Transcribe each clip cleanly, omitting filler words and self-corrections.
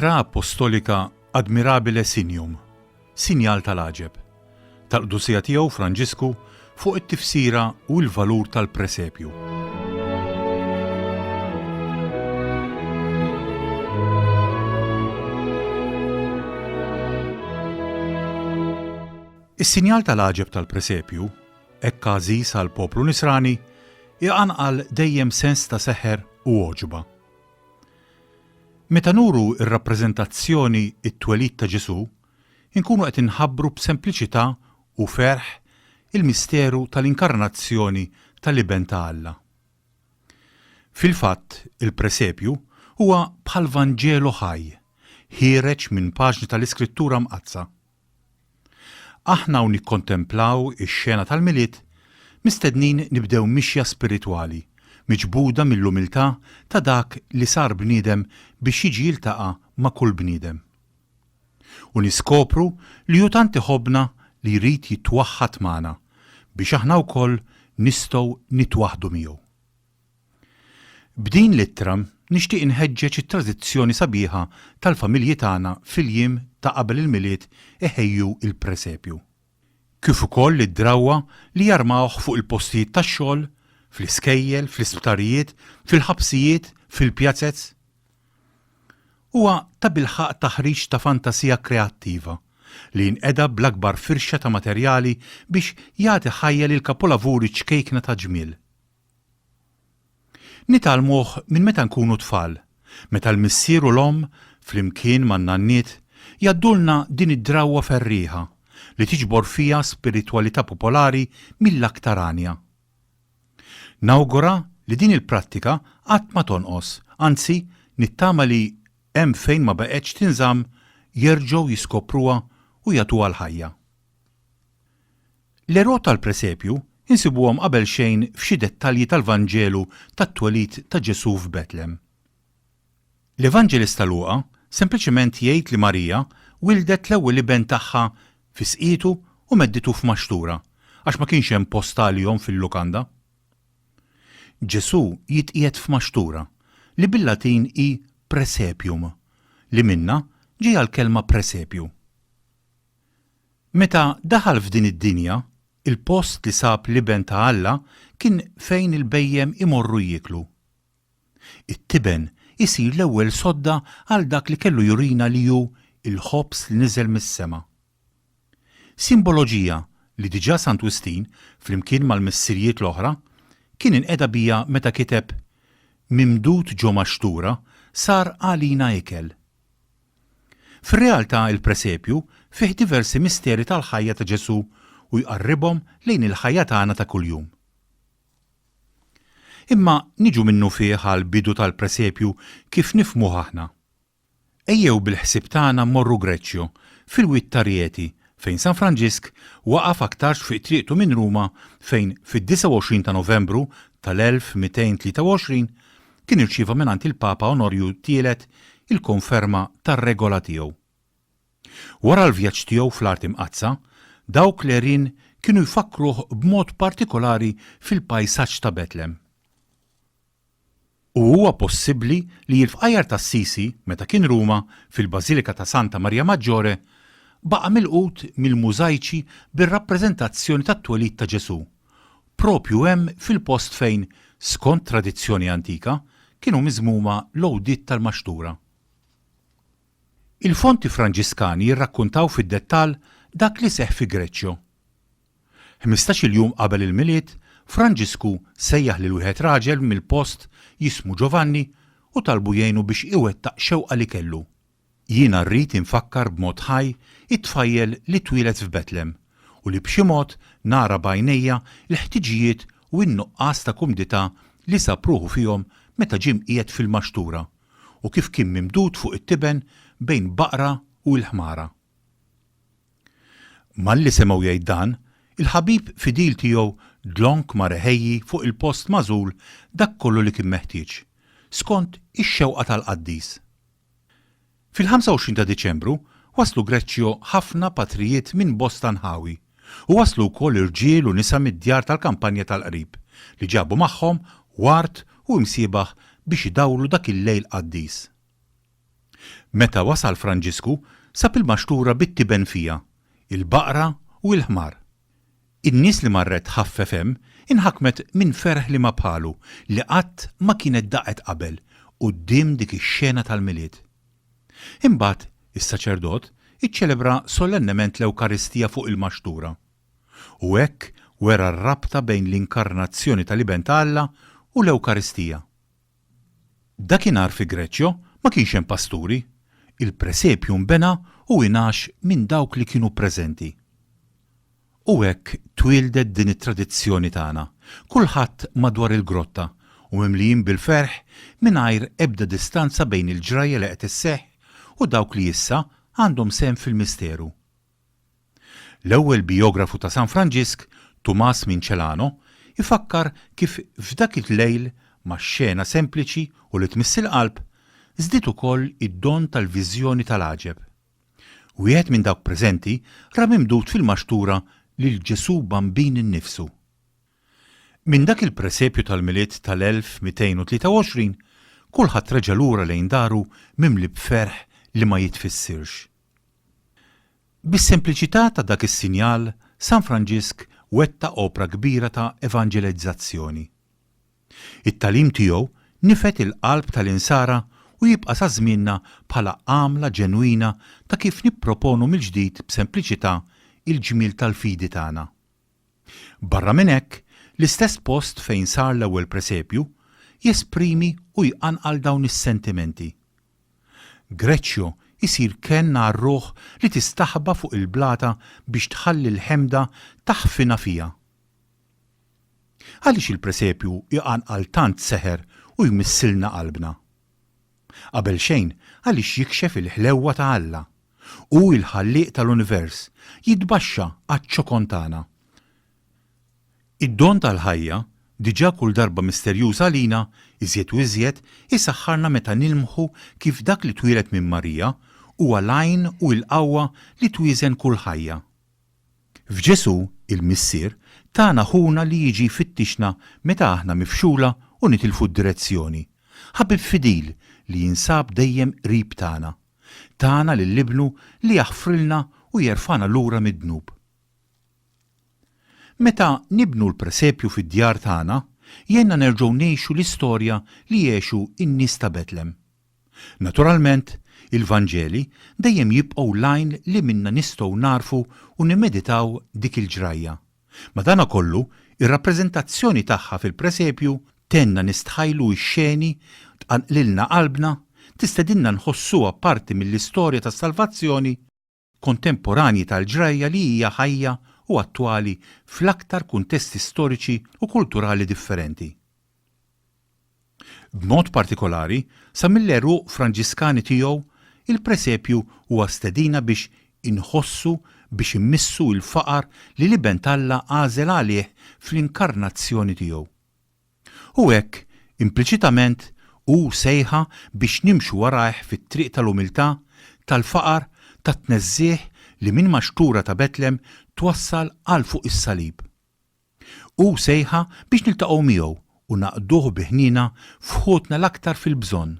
L-Ittra Appostolika Admirabile Signum, Sinjal tal-Għaġeb, tal-Qdusija Tiegħu Franġisku fuq it-tifsira u l-valur tal-presepju. Is-sinjal tal-għaġeb tal-presepju, hekk għażiż għall-poplu Nisrani, iqanqal dejjem sens ta' seħer u għoġba. Meta nuru r-rappreżentazzjoni It-Twelid ta' Ġesù, inkunu qed inħabbru b'sempliċità u ferħ il-misteru tal-inkarnazzjoni tal-Iben ta' Alla. Fil-fatt, il-presepju huwa bħal Vanġelu ħaj, ħiereġ minn paġni tal-Iskrittura Mqaddsa. Aħna u nikkontemplaw ix-xena tal-Milied, mistednin nibdew mixja spiritwali, miġbuda mill-umiltà ta' dak li sar bniedem biex jiġi jiltaqa' ma' kull bniedem. U niskopru li hu tant iħobbna li jrid jitwaħħad magħna biex aħna wkoll nistgħu nitwaħħdu miegħu. B'din l-ittra nixtieq inħeġġeġ it-tradizzjoni sabiħa tal-familji tagħna fil-jiem ta' qabel il-Milied iħejju l-presepju. Kif ukoll id-drawwa li jarmawh fuq il-postijiet tax-xogħol, fl-iskejjel, fl-isptarijiet, fil-ħabsijiet, fil-pjazez. Huwa tabilħaqq taħriġ ta' fantasija kreattiva li jinqeda bl-akbar firxa ta' materjali biex jagħti ħajja lil kapolavuri ċkejkna ta' ġmiel. Nitgħallmuh minn meta nkunu tfal, meta l-missier u l-omm, flimkien man-nanniet, jgħaddulna din id-drawwa ferrieħa li tiġbor fiha spiritwalità popolari mill-aktar għanja. Nawgura li din il-prattika qatt ma tonqos, anzi nittama li hemm fejn ma baqgħetx tinżamm jerġgħu jiskopruha u jagħtuha l-ħajja. L-għeruq tal-presepju insibuhom qabelxejn f'xi dettalji tal-Vanġelu tat-twelid ta' Ġesù f'Betlem. L-Evanġelista Luqa sempliċement jgħid li Marija wildet l-ewwel iben tagħha fi sqietu u medditu f'maxtura għax ma kienx hemm post għalihom fil-lukanda. Ġesù jitqiegħed f'maxtura, li bil-Latin hi presepium, li minnha ġejja l-kelma presepju. Meta daħal f'din id-dinja, il-post li sab l-Iben ta' Alla kien fejn il-bhejjem imorru jieklu. It-tiben isir l-ewwel sodda għal dak li kellu jurina li hu l-ħobż li niżel mis-sema. Simboloġija li diġà Sant Wistin, flimkien mal-missirijiet l-oħra, kien inqeda biha meta kiteb, Mimdud ġo maxtura sar għalina ikel. Fir-realtà il-presepju fih diversi misteri tal-ħajja ta' Ġesù u jqarribhom lejn il-ħajja tagħna ta' kuljum. Imma niġu minnufih għall-bidu tal-presepju kif nifhmuh aħna. Ejjew bil-ħsieb tagħna mmorru Greccio, fil-Wied ta' Rieti, fejn San Franġisk waqaf aktarx fuq triqtu minn Ruma fejn fid-29 ta' Novembru tal-1223 kien irċieva mingħand il-Papa Onorju t-Tielet il-konferma tar-regola tiegħu. Wara l-vjaġġ tiegħu fl-Art Imqaddsa, dawk l-għerien kienu jfakkruh b'mod partikolari fil-pajsaġġ ta' Betlem. U huwa possibbli li l-fqajjar t'Assisi, meta kien Ruma, fil-Bażilika ta' Santa Maria Maggiore, baqa' milqut mill-mużajċi bir-rappreżentazzjoni tat-twelid ta' Ġesù, proprju hemm fil-post fejn, skont tradizzjoni antika, kienu miżmuma l-għudiet tal-maxtura. Il-fonti Franġiskani jirrakkuntaw fid-dettall dak li seħħ fi Greccio. Ħmistax-il jum qabel il-Milied, Franġisku sejjaħ lil wieħed raġel mill-post jismu Giovanni u talbu jgħinu biex iwettaq xewqa li kellu. Jiena rrid infakkar b'mod ħaj it-tfajjel li twieled f'Betlem u li b'xi mod nara b'għajnejja l-ħtiġijiet u n-nuqqas ta' kumdità li sab ruħu fihom meta ġie mqiegħed fil-maxtura u kif kien mimdud fuq it-tiben bejn baqra u l-ħmara. Malli semgħu jgħid dan, il-ħabib fidil tiegħu dlonk mar iħejji fuq il-post magħżul dak kollu li kien meħtieġ, skont ix-xewqa tal-qaddis. Fil-25 ta' Diċembru waslu Greccio ħafna patrijiet minn bosta nħawi, u waslu wkoll irġiel u nisa mid-djar tal-kampanja tal-qrib, li ġabu magħhom ward u imsiebaħ biex idawlu dak il-lejl qaddis. Meta wasal Franġisku, sab il-maxtura bit-tiben fiha, il-baqra u l-ħmar. In-nies li marret tħaffef hemm inħakmet minn ferħ li ma bħalu li qatt ma kienet daqet qabel quddiem dik ix-xena tal-Milied. Imbagħad is-saċerdot iċċelebra solennement l-Ewkaristija fuq il-maxtura. U hekk wera r-rabta bejn l-inkarnazzjoni tal-Iben ta' Alla u l-Ewkaristija. Dakinhar fi Greccio ma kienx hemm pasturi. Il-presepju nbena u ingħax minn dawk li kienu preżenti. U hekk twieldet din it-tradizzjoni tagħna, kulħadd madwar il-grotta u mimlijin bil-ferħ mingħajr ebda distanza bejn il-ġrajja li qed isseħħ u dawk li issa għandhom sehem fil-misteru. L-ewwel bijografu ta' San Franġisk, Tumas minn Celano, ifakkar kif f'dak il-lejl, max-xena sempliċi u li tmiss il-qalb, żdied ukoll id-don tal-viżjoni tal-għaġeb. Wieħed minn dawk preżenti ra mimdud fil-maxtura lil Ġesù Bambin innifsu. Minn dak il-presepju tal-Milied tal-1223, kulħadd reġa' lura lejn daru mimli b'ferħ li ma jitfissirx. Bis-sempliċità ta' dak is-sinjal, San Franġisk wettaq opra kbira ta' evanġelizzazzjoni. It-tagħlim tiegħu nifed il-qalb tal-Insara u jibqa' sa żmienna bħala għamla ġenwina ta' kif nipproponu mill-ġdid b'sempliċità il-ġmiel tal-fidi tagħna. Barra minn hekk, l-istess post fejn sar l-ewwel presepju jesprimi u jqanqal dawn is-sentimenti. Greccio jsir kenn għar-ruħ li tistaħba fuq il-blata biex tħalli l-ħemda taħfinha fiha. Għaliex il-presepju jqanqal tant seħer u jmissilna qalbna? Qabelxejn għaliex jikxef il-ħlewwa ta' Alla. Hu l-Ħallieq tal-univers, jitbaxxa għaċ-ċokon tagħna. Id-don tal-ħajja, diġà kull darba misterjuż għalina, iżjed u iżjed isaħħarna meta nilmħu kif dak li twieled minn Marija huwa l-għajn u l-qawwa li twieżen kull ħajja. F'Ġesù, il-Missier, tana ħuna li jiġi jfittixna meta aħna mifxula u nitilfu d-direzzjoni, ħabib fidil li jinsab dejjem qrib tagħna. Tana lil Ibnu li jaħfrilna u jerfagħna lura mid-dnub. Meta nibnu l-presepju fid-djar tagħna, jgħinna nerġgħu ngħixu l-istorja li għexu n-nies ta' Betlem. Naturalment, il-Vanġeli dejjem jibqgħu l-għajn li minnha nistgħu nagħrfu u nimmeditaw dik il-ġrajja. Madankollu, ir-rappreżentazzjoni tagħha fil-presepju tgħinna nistħajlu x-xeni, tqanqlilna qalbna, tistedinna nħossuha parti mill-istorja tas-salvazzjoni, kontemporanji tal-ġrajja li hija ħajja u attwali fl-aktar kuntesti storiċi u kulturali differenti. B'mod partikolari, sa mill-għeruq Franġiskani tiegħu, il-presepju huwa stedina biex inħossu, biex immissu l-faqar li l-Iben t'Alla għażel għalih fl-inkarnazzjoni tiegħu. U hekk, impliċitament, hu sejħa biex nimxu warajh fit-triq tal-umiltà, tal-faqar, tat-tneżżigħ li minn maxtura ta' Betlem twassal għal fuq is-salib. Hu sejħa biex niltaqgħu miegħu u naqduh bi ħniena f'ħutna l-aktar fil-bżonn.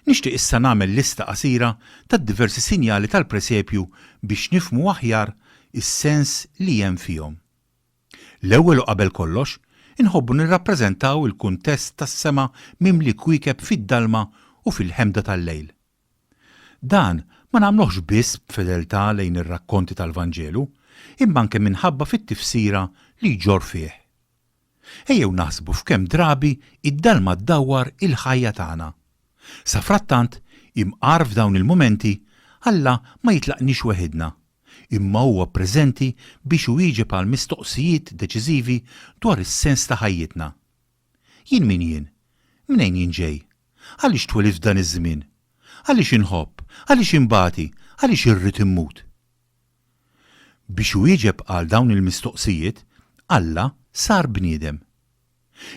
Nixtieq issa nagħmel lista qasira tad-diversi sinjali tal-presepju biex nifhmu aħjar is-sens li hemm fihom. L-ewwel u qabel kollox, inħobbu nirrappreżentaw il-kuntest tas-sema mimli kwiekeb fid-dalma u fil-ħemda tal-lejl. Dan ma nagħmluhx biss b'fedeltà lejn ir-rakkonti tal-Vanġelu, imma anke minħabba fit-tifsira li jġorr fih. Ejjew naħsbu f'kemm drabi d-dalma ddawwar il-ħajja tagħna. Safrattant, imqar f'dawn il-mumenti, Alla ma jitlaqniex weħidna. imma huwa preżenti biex iwieġeb għal mistoqsijiet deċiżivi dwar is-sens ta' ħajjitna. Jien min jien? Mnejn jien ġej? Għaliex twelidt f'dan iż-żmien? Għaliex inħobb? Għaliex inbati? Għaliex irrid immut? Biex iwieġeb għal dawn il-mistoqsijiet, Alla sar bniedem.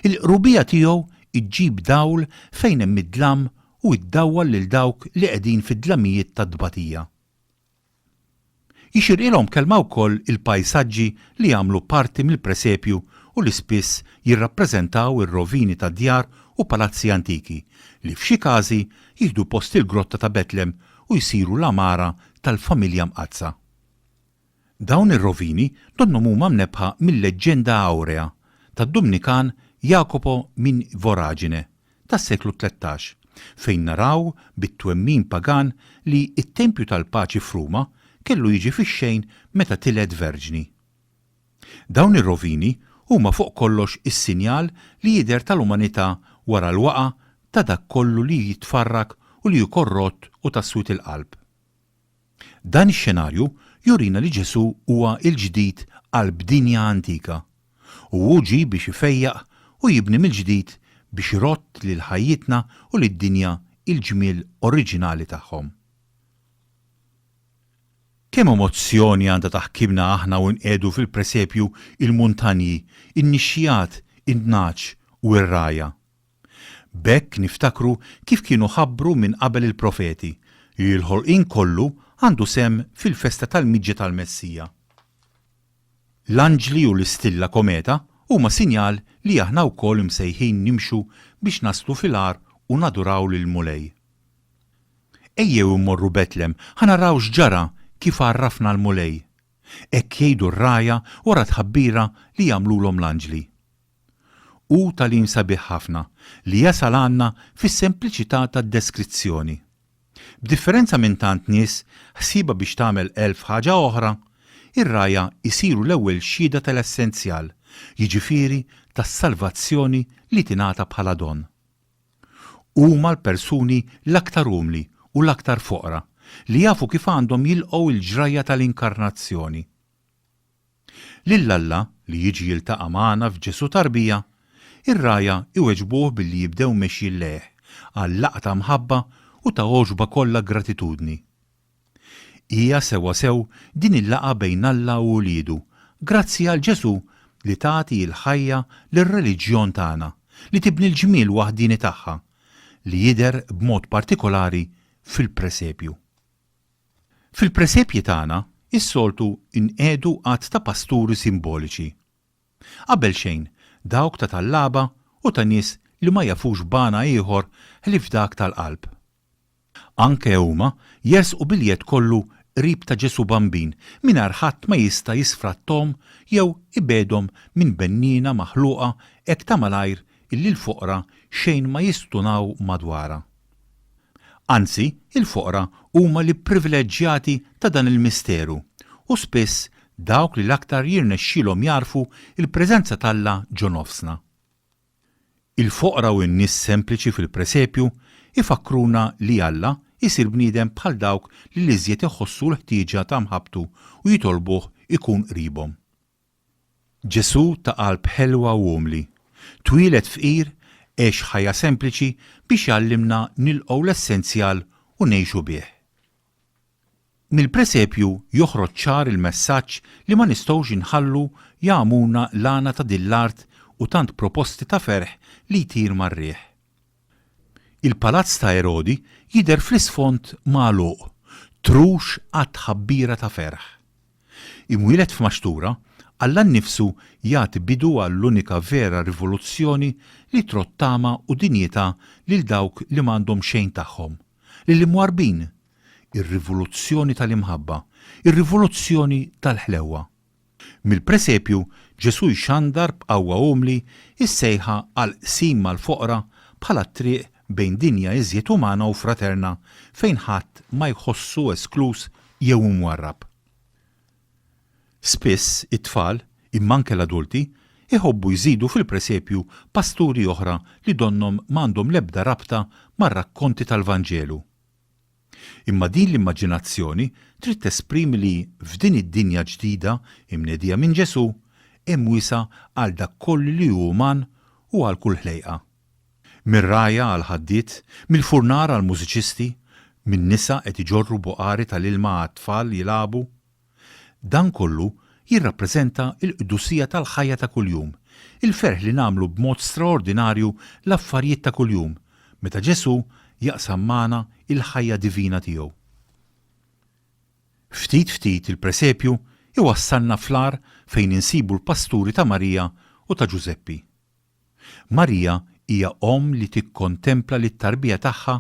Il-qrubija tiegħu ġġib dawl fejn hemm id-dlam u ddawwal lil dawk li qegħdin fid-dlamijiet tat-tbatija. Jixirqilhom kelma wkoll il-pajsaġġi li jagħmlu parti mill-presepju u li spiss jirrappreżentaw ir-rovini ta' djar u palazzi antiki li f'xi każi jieħdu post il-grotta ta' Betlem u jsiru l-għamara tal-Familja Mqaddsa. Dawn ir-rovini donnhom huma mnebbħa mil-leġġenda awrea tad-Dumnikan Jacopo minn Voragine tas-seklu 13, fejn naraw bit-twemmin pagan li t-Tempju tal-Paċi f'Ruma kellu jiġi fix-xejn meta tiled verġni. Dawn ir-rovini huma fuq kollox is-sinjal li jidher tal-umanità wara l-waqgħa ta' dak kollu li jitfarrak u li hu korrott u ta' swied il-qalb. Dan ix-xenarju jurina li Ġesù huwa l-ġdid qalb dinja antika, u hu ġie biex ifejjaq u jibni mill-ġdid biex irodd lil ħajjitna u lid-dinja l-ġmiel oriġinali tagħhom. Kemm emozzjoni għandha taħkimna aħna u nqiegħdu fil-presepju il-muntanji, in-nixxigħat, in-nagħaġ u r-rgħajja. B'hekk niftakru kif kienu ħabbru minn qabel il-profeti li l-ħolqien kollu għandu sehem fil-festa tal-miġja tal-Messija. L-anġli u l-istilla kometa huma sinjal li aħna wkoll imsejħin nimxu biex naslu fil-għar u naduraw lill-Mulej. Ejjew immorru Betlem ħa naraw x'ġara kif għarrafna l-Mulej. Hekk jgħidu r-rgħajja wara t-tħabbira li jagħmlulhom l-anġli. Hu tagħlim sabiħ ħafna li jasal għandna fis-sempliċità tad-deskrizzjoni. B'differenza minn tant nies ħsiebha biex tagħmel elf ħaġa oħra, ir-rgħajja jsiru l-ewwel xhieda tal-essenzjal, jiġifieri tas-salvazzjoni li tingħata bħala don. Huma l-persuni l-aktar umli u l-aktar foqra li jafu kif għandhom jilqgħu l-ġrajja tal-Inkarnazzjoni. Lil Alla li jiġi jiltaqa' magħna f'Ġesù tarbija, ir-rgħajja iweġbuh billi jibdew mexjin lejh għal laqgħa ta' mħabba u ta' għoġba kollha gratitudni. Hija sewwasew din il-laqgħa bejn Alla u uliedu, grazzi għal Ġesù li tagħti l-ħajja lir-reliġjon tagħna, li tibni l-ġmiel waħdieni tagħha, li jidher b'mod partikolari fil-presepju. Fil-presepji tagħna, is-soltu nqiegħdu għadd ta' pasturi simboliċi. Qabelxejn, dawk ta' tallaba u ta' nies li ma jafux b'għana ieħor ħlief dak tal-qalb. Anke huma jersqu bil-jedd kollu qrib ta' Ġesù Bambin mingħajr ħadd ma jista' jisfratthom jew ibegħdhom minn benniena maħluqa hekk ta' malajr illi l-foqra xejn ma jistunaw madwarha. Anzi, il-foqra huma l-ipprivileġġjati ta' dan il-misteru u spiss dawk li l-aktar jirnexxielhom jagħrfu l-preżenza t'Alla ġo nofsna. Il-foqra u n-nies sempliċi fil-presepju jfakkruna li Alla jsir bniedem bħal dawk li l-iżjed iħossu l-ħtieġa ta' mħabbtu u jitolbuh ikun qribhom. Ġesù ta' qalb ħelwa u umli, twieled fqir, għex ħajja sempliċi biex jgħallimna nilqgħu l-essenzjal u ngħixu bih. Mill-presepju joħroġ ċar il-messaġġ li ma nistgħux inħallu jagħmuna l-għana ta' din l-art u tant proposti ta' ferħ li jtir mar-riħ. Il-palazz ta' Erodi jidher fl-isfond magħluq, trux għat-tħabbira ta' ferħ. Imwieled f'maxtura, Alla nnifsu jagħti bidu għall-unika vera rivoluzzjoni li trodd tama u dinjità lil dawk li m'għandhom xejn tagħhom, lill-imwarrbin, ir-rivoluzzjoni tal-imħabba, ir-rivoluzzjoni tal-ħlewwa. Mill-presepju, Ġesù jxandar b'qawwa umli s-sejħa għall-qsim mal-foqra bħala t-triq bejn dinja iżjed umana u fraterna fejn ħadd ma jħossu eskluż jew imwarrab. Spiss, it-tfal, imma anke l-adulti, iħobbu jżidu fil-presepju pasturi oħra li donnhom m'għandhom l-ebda rabta mar-rakkonti tal-Vanġelu. Imma din l-immaġinazzjoni trid tesprimi li f'din id-dinja ġdida imnedija minn Ġesù hemm wisa' għal dak kollu li hu uman u għal kull ħlejqa. Mir-rgħajja għall-ħaddied, mill-furnar għall-mużiċisti, min-nisa qed iġorru buqari tal-ilma għat-tfal jilagħbu. Dan kollu jirrappreżenta l-qdusija tal-ħajja ta' kuljum, il-ferħ li nagħmlu b'mod straordinarju l-affarijiet ta' kuljum, meta Ġesù jaqsam magħna l-ħajja divina tiegħu. Ftit ftit il-presepju iwassalna fl-għar fejn insibu l-pasturi ta' Marija u ta' Ġużeppi. Marija hija omm li tikkontempla lit-tarbija tagħha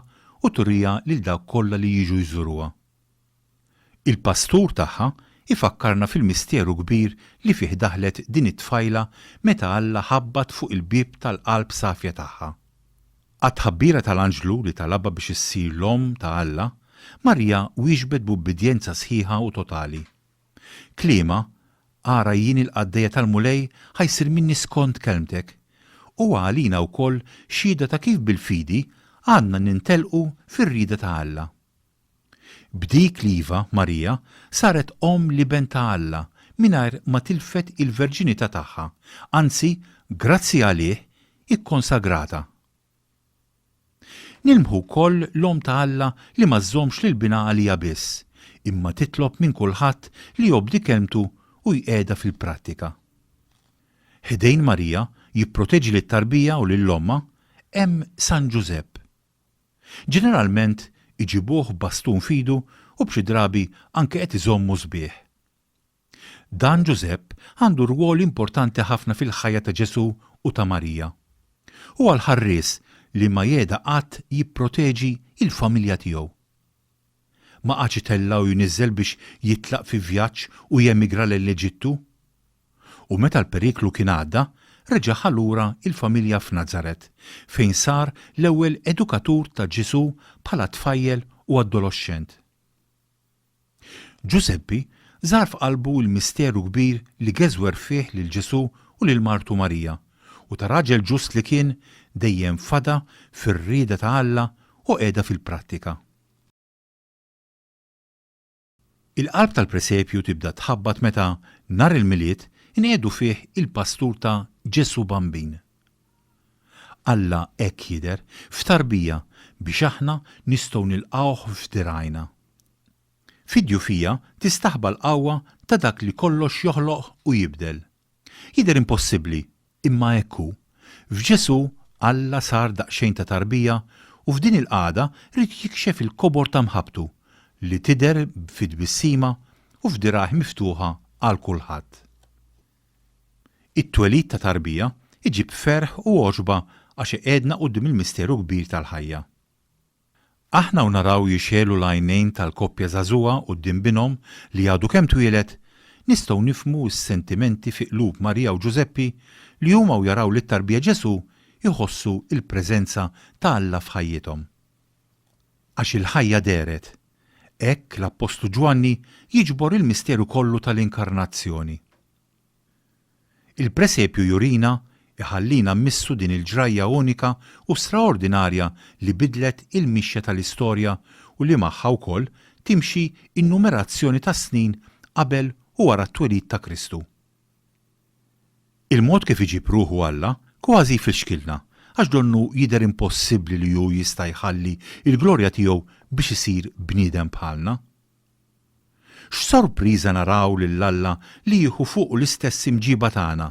u turiha lil dawk kollha li jiġu jżuruha. Il-pastur tagħha jfakkarna fil-misteru kbir li fih daħlet din it-tfajla meta Alla ħabbat fuq il-bieb tal-qalb safja tagħha. Għat-tħabbira tal-anġlu li talabha biex issir l-Omm ta' Alla, Marija wieġbet b'ubbidjenza sħiħa u totali. Kliemha, Ara jien il-qaddejja tal-Mulej ħa jsir minni skont kelmtek, huwa għalina wkoll xhieda ta' kif bil-fidi għandna nintelqu fir-rieda ta' Alla. B'dik l-iva, Marija saret Omm l-Iben ta' Alla mingħajr ma tilfet il-verġinità tagħha, anzi grazzi għalih ikkonsagrata. Nilmħu wkoll l-Omm ta' Alla li ma żżommx lil Binha għaliha biss, imma titlob minn kulħadd li jobdi kelmtu u jqiegħdha fil-prattika. Ħdejn Marija, jipproteġi lit-tarbija u lil ommha, hemm San Ġużepp. Ġeneralment iġibuh b'bastun f'idu u b'xi drabi anke qed iżommu sbieħ. Dan Ġużepp għandu rwol importanti ħafna fil-ħajja ta' Ġesù u ta' Marija. Huwa l-ħarries li ma jehda qatt jipproteġi l-familja tiegħu. Ma qagħadx itella' u jniżżel biex jitlaq fi vjaġġ u jemigra lejn l-Eġittu. U meta l-periklu kien għadda, reġa' ħa lura l-familja f'Nazaret, fejn sar l-ewwel edukatur ta' Ġesù bħala tfajjel u adoloxxent. Ġużeppi żar f'qalbu l-misteru kbir li geżwer fih lil Ġesù u lil martu Marija, u ta' raġel ġust li kien, dejjem fada fir-rieda ta' Alla u qiegħda fil-prattika. Il-qalb tal-presepju tibda tħabbat meta, nhar il-Milied, inqiegħdu fih il-pastur ta' Ġesù Bambin. Alla hekk jidher, f'tarbija, biex aħna nistgħu nilqgħuh f'dirgħajna. Fid-djufija tistaħba l-qawwa ta' dak li kollox joħloq u jibdel. Jidher impossibbli, imma hekk hu. F'Ġesù, Alla sar daqsxejn ta' tarbija u f'din il-qagħda ried jikxef il-kobor ta' mħabbtu, li tidher fi tbissima u f'dirgħajh miftuħa għal kulħadd. It-twelid ta' tarbija jġib ferħ u għoġba għax iqiegħdna quddiem il-misteru kbir tal-ħajja. Aħna u naraw jixegħlu l-għajnejn tal-koppja żagħżugħa quddiem binhom li għadu kemm twieled, nistgħu nifhmu s-sentimenti fi qlub Marija u Ġużeppi li huma u jaraw lit-tarbija Ġesù jħossu l-preżenza ta' Alla f'ħajjithom. Għax il-ħajja dehret. Hekk l-Appostlu Ġwanni jiġbor il-misteru kollu tal-Inkarnazzjoni. Il-presepju jurina, iħallina mmissu din il-ġrajja unika u straordinarja li bidlet il-mixja tal-istorja u li magħha wkoll timxi n-numerazzjoni tas-snin qabel u wara t-twelid ta' Kristu. Il-mod kif iġib ruħu Alla kważi jfixkilna għax donnu jidher impossibbli li hu jista' jħalli l-glorja tiegħu biex isir bniedem bħalna. X'sorpriża naraw lil Alla li jieħu fuqu l-istess imġiba tagħna!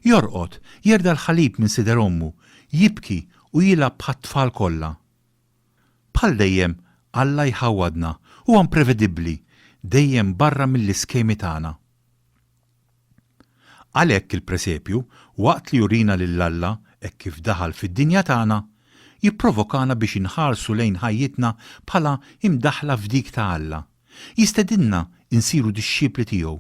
Jorqod, jerda' l-ħalib minn sider ommu, jibki u jilgħab bħat-tfal kollha. Bħal dejjem, Alla jħawwadna, huwa imprevedibbli, dejjem barra mill-iskemi tagħna. Għalhekk il-presepju, waqt li jurina lil Alla hekk kif daħal fid-dinja tagħna, jipprovokana biex inħarsu lejn ħajjitna bħala imdaħħla f'dik ta' Alla. Jistedinna nsiru dixxipli tiegħu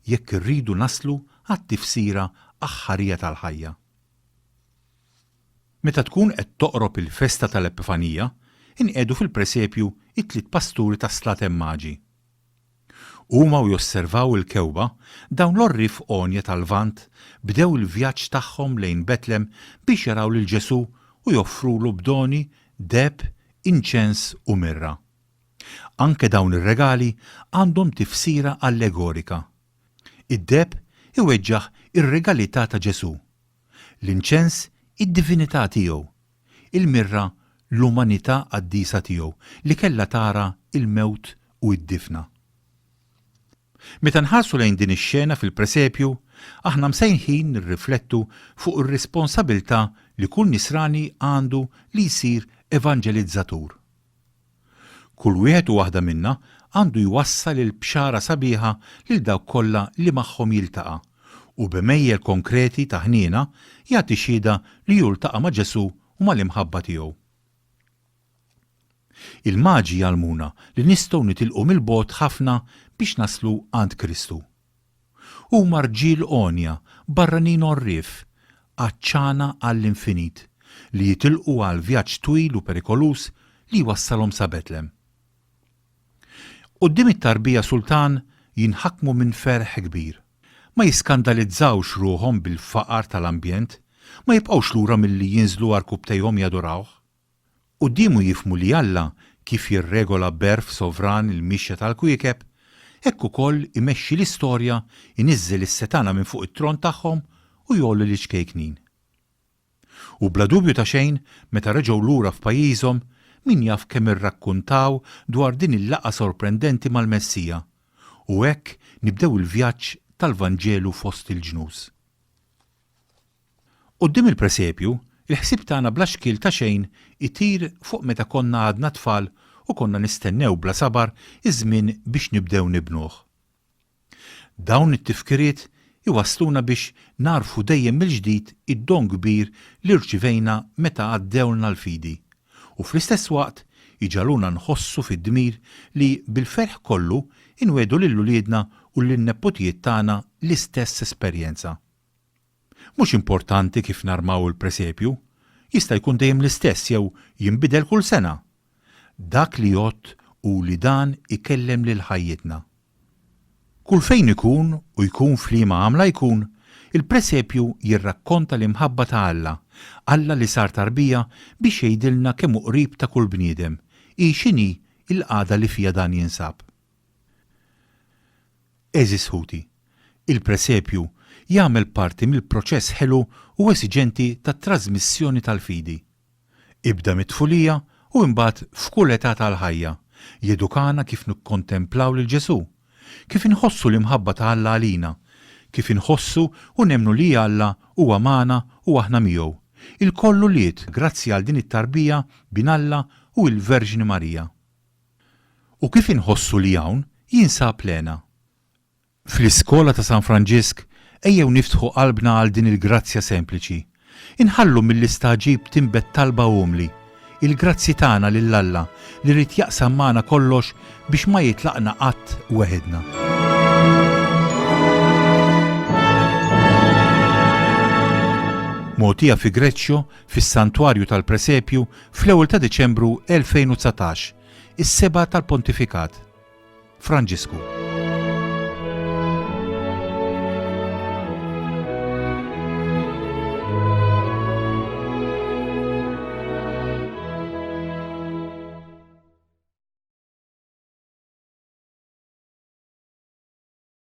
jekk irridu naslu għat-tifsira aħħarija tal-ħajja. Meta tkun qed toqrob il-festa tal-Epifanija, inqiegħdu fil-presepju t-tliet pasturi tas-Slaten Maġi. Huma u josservaw il-kewba, dawn l-għorrief għonja tal-Lvant bdew il-vjaġġ tagħhom lejn Betlem biex jaraw lil Ġesù u joffrulu b'doni, deheb, inċens u mirra. Anke dawn ir-regali għandhom tifsira allegorika. Id-deheb iweġġaħ ir-regalità ta' Ġesù, l-inċens id-divinità tiegħu, il-mirra l-umanità qaddisa tiegħu li kellha tara l-mewt u d-difna. Meta nħarsu lejn din ix-xena fil-presepju, aħna msejħin nirriflettu fuq ir-responsabilità li kull Nisrani għandu li jsir evanġelizzatur. Kull wieħed u waħda minna għandu jwassal il-bxara sabiħa lil dawk kollha li magħhom jiltaqa' u b'għemejjel konkreti ta' ħniena jagħti xhieda li hu ltaqa' ma' Ġesù u mal-imħabba tiegħu. Il-Maġi jgħallmuna li nistgħu nitilqu mill-bogħod ħafna biex naslu għand Kristu. Huma rġiel għonja, barranin għorrief, għatxana għall-infinit, li jitilqu għal vjaġġ twil u perikoluż li jwassalhom sa Betlem. Quddiem it-tarbija sultan jinħakmu minn ferħ kbir. Ma jiskandalizzawx ruħhom bil-faqar tal-ambjent, ma jibqgħux lura milli jinżlu għarkupptejhom jadurawh. Quddiemu jifhmu li Alla, kif jirregola b'għerf sovran il-mixja tal-kwiekeb, hekk ukoll imexxi l-istorja, iniżżel is-setgħana minn fuq it-tron tagħhom u jgħolli liċ-ċkejknin. U bla dubju ta' xejn, meta reġgħu lura f'pajjiżhom, min jaf kemm irrakkuntaw dwar din il-laqgħa sorprendenti mal-Messija, u hekk nibdew il-vjaġġ tal-Vanġelu fost il-ġnus. Quddiem il-presepju, il-ħsieb tagħna bla xkiel ta' xejn itir fuq meta konna għadna tfal u konna nistennew bla sabar iż-żmien biex nibdew nibnuh. Dawn it-tifkiriet iwassluna biex nagħrfu dejjem mill-ġdid id-don kbir li rċivejna meta għaddewlna l-fidi u fl-istess waqt iġagħluna nħossu fid-dmir li bil-ferħ kollu inwiegħdu lil uliedna u lin-neputijiet tagħna l-istess esperjenza. Mhux importanti kif narmaw il-presepju, jista' jkun dejjem l-istess jew jinbidel kull sena. Dak li jgħodd hu li dan ikellem lil ħajjitna. Kull fejn ikun u jkun f'liema għamla jkun, il-presepju jirrakkonta l-imħabba ta' Alla, Alla li sar tarbija biex jgħidilna kemm hu qrib ta' kull bniedem, hi x'inhi l-qagħda li fiha dan jinsab. Għeżież ħuti, il-presepju jagħmel parti mill-proċess ħelu u esiġenti tat-trażmissjoni tal-fidi. Ibda mit-tfulija u imbagħad f'kull età tal-ħajja, jedukana kif nikkontemplaw lil Ġesù, kif inħossu l-imħabba ta' Alla għalina, kif inħossu u nemmnu li Alla huwa magħna u aħna miegħu, ilkoll ulied grazzi għal din it-tarbija bin Alla u il-Verġni Marija. U kif inħossu li hawn jinsab l-hena. Fl-iskola ta' San Franġisk ejjew niftħu qalbna għal din il-grazzja sempliċi. Inħallu mill-istagħġib tinbet talba umli, il-grazzi tagħna lil Alla li ried jaqsam magħna kollox biex ma jitlaqna qatt weħidna. Mogħtija fi Greccio, fis-Santwarju tal-Presepju, fl-ewwel ta' Diċembru 2019, is-seba' tal-Pontifikat. Franġisku.